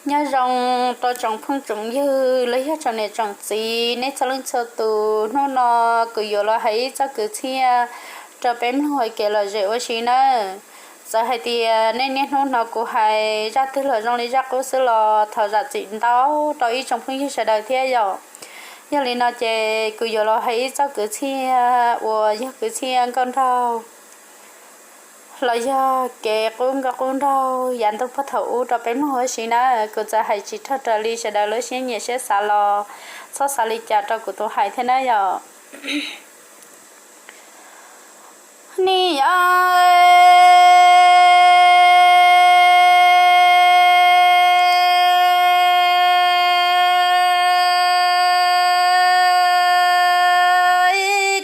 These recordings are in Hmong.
Nyob zoo rau tsoom phooj tsoom ywg los yog tsoom niam tsoom txiv nej txhua leej txhua tus. Hnub no kuv yuav los hais ib txoj kwv txhiaj rau peb mloog ua kev lom zem ua si nawb. Txawm hais tias nej niaj hnub hnov kuv hais zaj twg los zoo li zaj qub xwb los thov zam txim ntau rau ib tsoom phooj ywg sawv daws thiab yom. Yog li no ces kuv yuav los hais ib txoj kwv txhiaj uas yog kwv txhiaj nkauj nraug los yog kev qub nkauj qub nraug yav ntuj puag thaum ub rau peb mloog ua si na. Kuv txawm hais tsis raug raws li sawv daws lub siab nyiam siab xav los txhob xav li cas rau kuv tus hais thiab na yom. Nim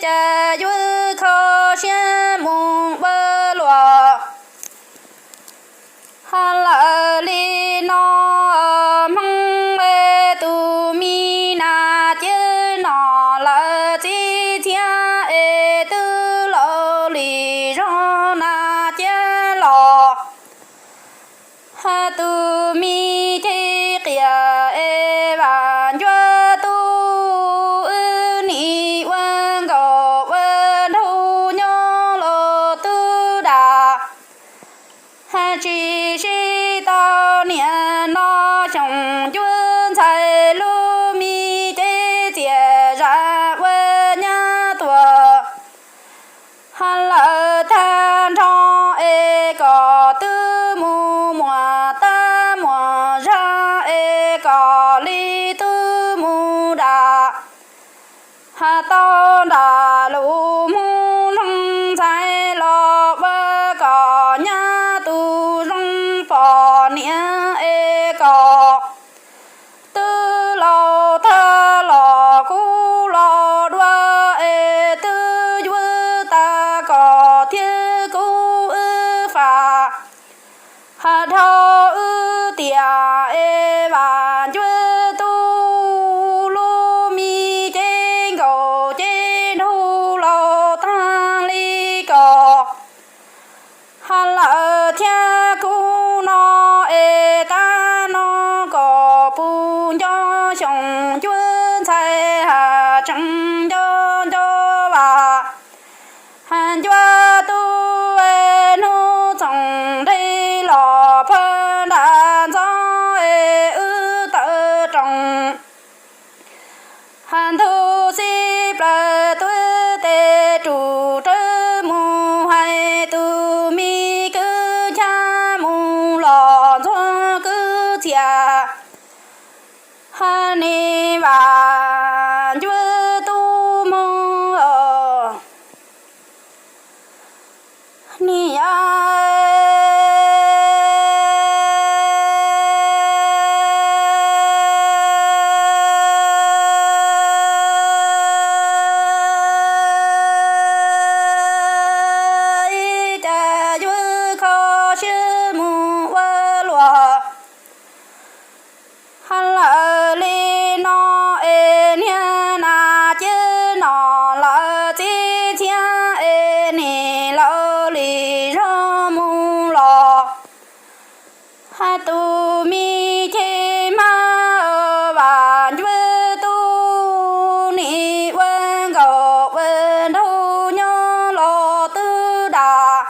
cas yuav kho siab mus ua luam. Lawm li no Hmoob tus me nas ciab no lawm txij txhiab es twb laus li zog nas ciab los. Tus me ces qias es Vam Ncuab tub wb nim ua nkauj ua nraug nyob los twb dag. Tsis sib tau niam no Xyooj Ncuab ntxhais lub me ces txias zam ua nyab tuag. Lawm tag nrho es kom twb mus muam tab muam zag es kom li twb mus dam. Tau nram lus Hmoob Xyooj ntxhais los ua kom nyab tus zoo pom niam es kom twb laus tag los kub los dua es twb yuav tag kom thiab kub wb fam. Dhau wb tias es Vam Ncuab tub lub me ces nkaus ces nraug laus tag li ko. Lawm thiab kub no es tab no kom puas nco Xyooj Ncuab ntxhais has tseem nco nco Vam Ncuab tub hnub txoos nreg los phab nram ntxov es wb tawm roos. Ntug xib plaws tuab tes rus rawv mus hais tus me kwv chab mus los ntxuag kwv txhiaj. Nim Vam Ncuab tub moog nim cas yuav kho siab mus ua luam. Lawm li no es niag nas ciab no lawm txij txhiab es nim laus li zog mus los. Tus me ces mas Vam Ncuab tub nim ua nkaus ua nraug nyob los twb dag.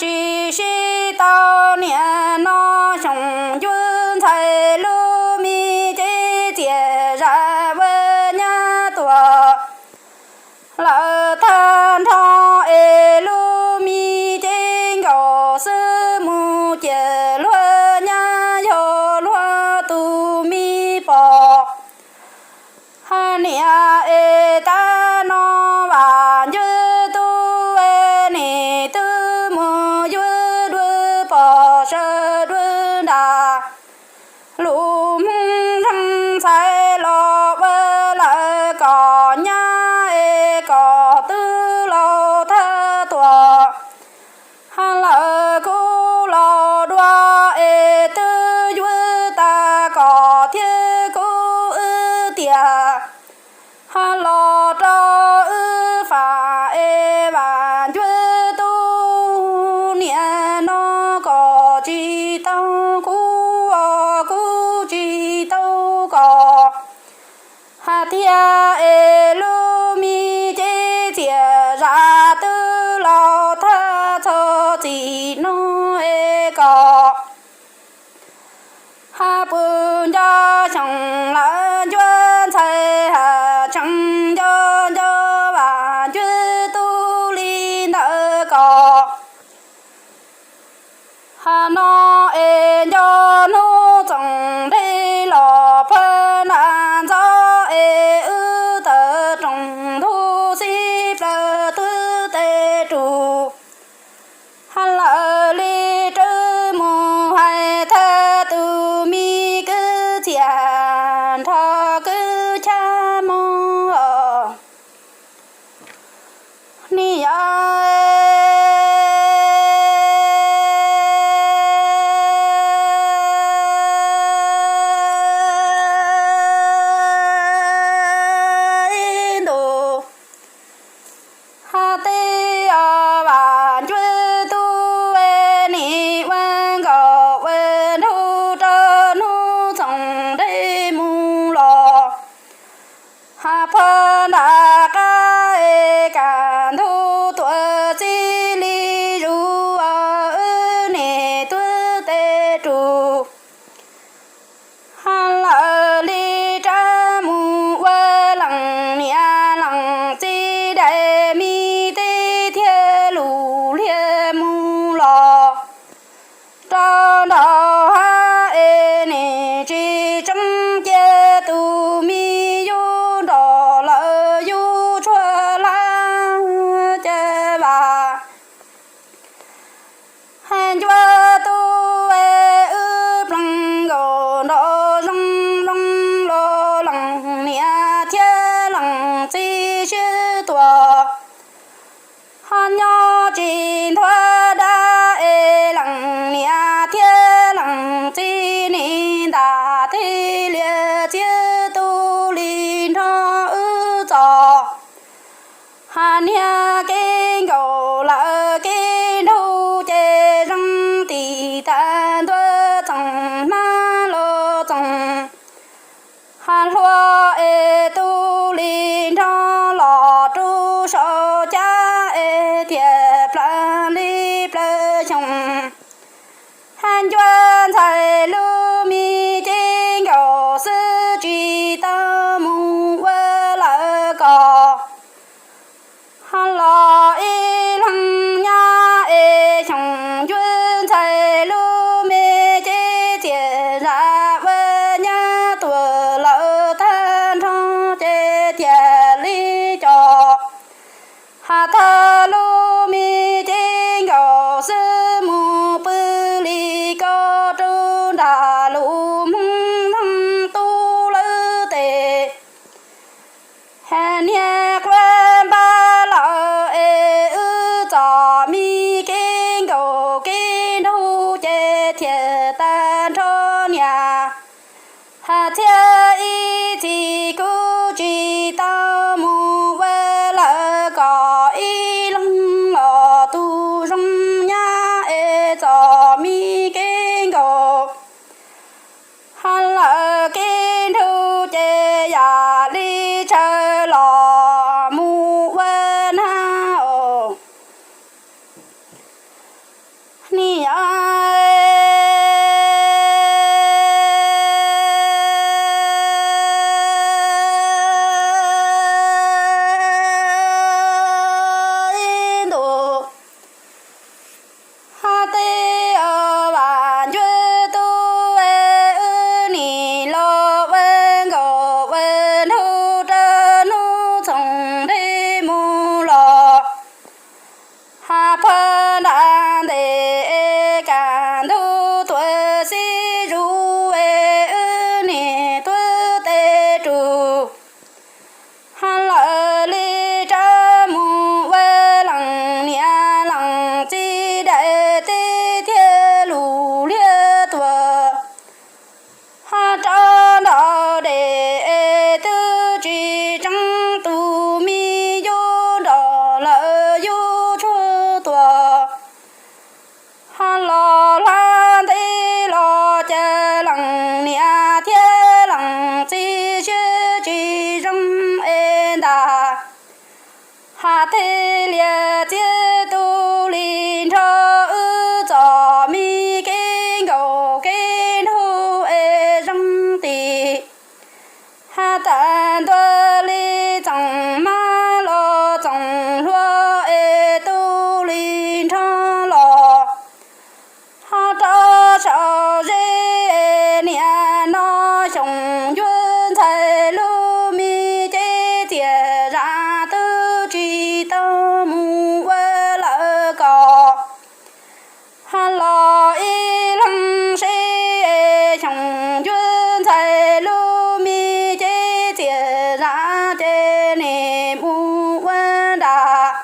Tsis sib tau niam no Xyooj Ncuab ntxhais lub me ces txias zam ua nyab tuag. Lawm tag nrho es lub me ces nkaus xwb mus ciam luag nyab yog luag tus me pom. Niam es tab no Vam Ncuab tub nim twb mus yuav dua pom sawv dua nram. Lus Hmoob Xyooj ntxhais los ua lawm kom nyab es kom twb laus thawj tuam. Lawm kub los dua es twb yuav tag kom thiab kub wb tias los rau wb fam es Vam Ncuab tub niam no kom tsis tau kub. es lub me cev txias zam twb los thawj txog txim no es kom ha pw nco xyoo lawm ncuav ntxhais ha tseem nco nco Vam Ncuab tub li ntawd kom ha no es nco hnub txoos nti los phab nram ntxov es wb tawm rooj ntug xib plaws twb tes rus ha lawm li rawv mus hais thawj tus me kwv txias nrog kwv chab mus os. Ni yog ntu ha teb os Vam Ncuab tub, nim ua nkauj ua nraug rau hnub txoos nti mus los ha phab nram qab es kaj ntug tuaj txij li zus wb niam twb tes rus ha lawm li rov mus ua leej niam leej txiv daim me teb thiab lub liaj mus los rau nraud hab es nim tsis tseeb cia tus me yug nrog lawv yug tshuaj hlab ces Vam Ncuab tub, wb plees nkaus nrov zoo zoo los leej niam thiab leej txiv sib tua ho nyob tsis nthua dab es leej niam thiab leej txiv nim ntas tij lias txiab tub li nrog wb txom ha niag kev nkaus lawm kev nraug ces zoo tim tag ntua txoos hmab los txoos ha hlua es tub li nrog los rau saum cab es thiaj plaws li plaws xyoo ha Ncuab ntxhais lub me cev nkaus xwb tsis tau mus ua lawm kom ha los ib leeg nyab es xyoo Ncuab ntxhais lub me cev txias zam ua nyab tuag lawm tag nrho ces thiaj li co ha thawj lub me cev nkaus xwb mus pw li ko rau nram lub hmoov nroog tub lawv tes ha niag quav npab lawm es wb txom me kev nkaus kev nraug ces thiaj tag nrho niam ha txhiaj ib txhis kuv tsis tau mus ua lawm kom ib leeg los tus zoo nyab ntuj li txoos mab los txoos hluas es tu li nrho los ho rau saum zeb. Niaj no xyoo ncua ntxhais lub me cev txias zam twb tsis tau mus ua lawm ko. Los ib leeg seb xyoo ncua ntxhais lub me cev txias zam ces nws mus ua nram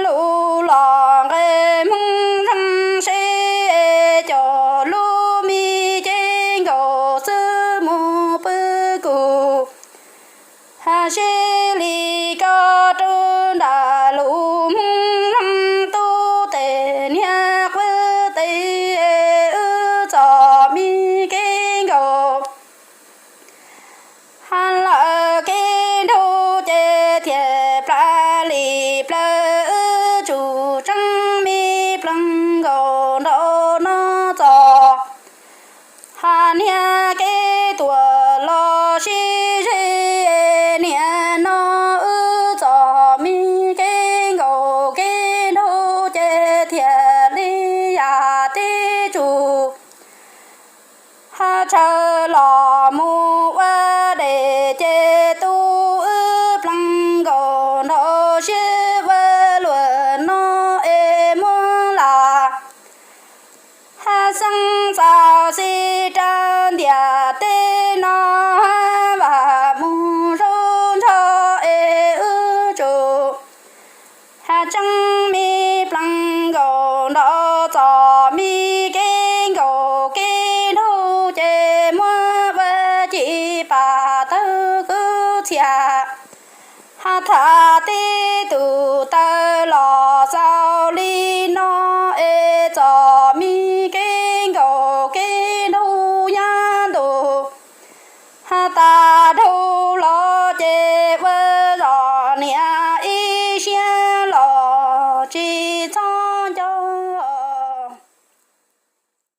lus los nqe Hmoob Zeej seb cov lub me cev nkaus xwb mus pw kuv. Seb li ko rau nram lus Hmoob Zeej tub tes niag qub tes wb txom me kev nkaus. Lawm kev nrug ces thiaj plab li plawv wb tsum tseeb me pleev nkaus nraum no txog. Hais niag kev tuaj los sib zeb, niaj no wb txom me kev nkaus kev nrug ces thiaj li yam tib tsuj. Hais tsawv los mus ua dej ces tu wb pleev nkaus nraum siab ua luaj no es muab lam. Hais xeeb txaus xib rau ntiaj teb no, hais vam mus zaub nrog es wb tsum. Hais tseeb me pleev nkaus nraum txom me kev nkaus kev nrug ces muab ua ci pas tawg kub txhiaj. Hais tham tib tug tawv los xaus li no es txom me kev nkaus kev nrug yav ntuj. Hais tas